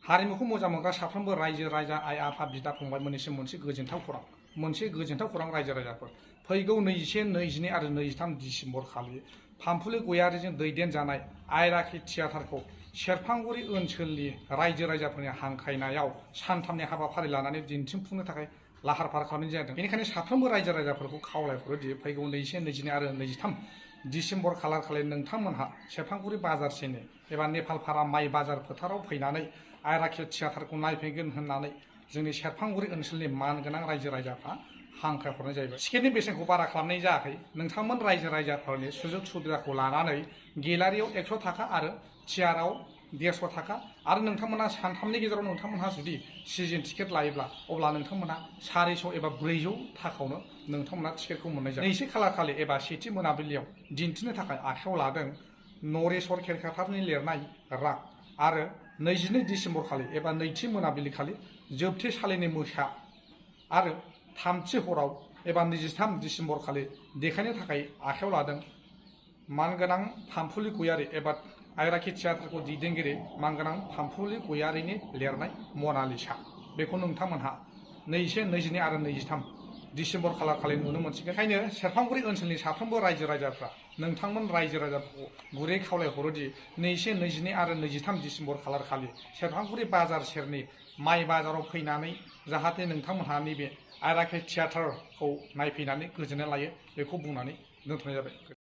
हारिमुखौ मोजां मोनग्रा साफ्रोमबो रायजो राजा आइ आफा बिदा फंबायमोननिसिम मोनसे गोजोनथाव खौरां रायजो राजाफोर फैगौ 21, 22 आरो 23 डिसेम्बर खालि फामफुलि गयारीजों दैदेनजानाय आयराखि थियाटारखौ सेरफांगुरि ओनसोलनि रायजो राजाफोरनि हांख्रायनायाव सानथामनि हाबाफारि लानानै दिन्थिफुंनो थाखाय लाहार फाहार खालामनाय जादों। बेनिखायनो साफ्रोमबो रायजो राजाफोरखौ खावलायहरोदि फैगौ 21, 22 आरो 23 डिसेम्बर खालि नोंथांमोनहा सेरफांगुरि बाजारसेनि एबा नेपालपारा माइ बाजार फोथाराव फैनानै आयराखि थियाटारखौ नायफैगोन होननानै जोंनि सेरफांगुरि ओनसोलनि मानगोनां रायजो राजाफ्रा हांख्रायहरनाय जाहैबाय। टिकेटनि बेसेनखौ बारा खालामनाय जायाखै। नोंथांमोन रायजो राजाफोरनि सुजुग सुबिदाखौ लानानै गेलारियाव 100 थाखा आरो थियाराव 150 थाखा आरो नोंथांमोना सानथामनि गेजेराव नोंथांमोनहा जुदि सिजन टिकेट लायोब्ला अब्ला नोंथांमोना 400 एबा 400 थाखायावनो नोंथांमोना टिकेटखौ मोननाय जायो। 22 खालार खालि एबा सेथि मोनाबिलियाव दिन्थिनो थाखाय आखायाव लादों नरेश्वर खेरखातारनि लिरनाय राग आरो 22 डिसेम्बर खालि एबा नैथि मोनाबिलि खालि जोबथेसालिनि मोसा आरो थामथि हराव एबा 23 डिसेम्बर खालि देखायनो थाखाय आखायाव लादों मानगोनां फामफुलि गयारी एबा आयराखि थियाटारखौ दैदेनगिरि मानगोनां फामफुलि गयारीनि लिरनाय मनालिसा। बेखौ नोंथांमोनहा 21, 22 आरो 23 डिसेम्बर खालार खालि नुनो मोनसिगोन। बेखायनो सेरफांगुरि ओनसोलनि साफ्रोमबो रायजो राजाफ्रा नोंथांमोन रायजो राजाफोरखौ गुरै खावलायहरोदि 21, 22 आरो 23 डिसेम्बर खालार खालि सेरफांगुरि बाजार सेरनि माइ बाजाराव फैनानै जाहाथे नोंथांमोनहा नैबे आयराखि थियाटारखौ नायफैनानै गोजोननाय लायो बेखौ बुंनानै दोनथ'नाय जाबाय।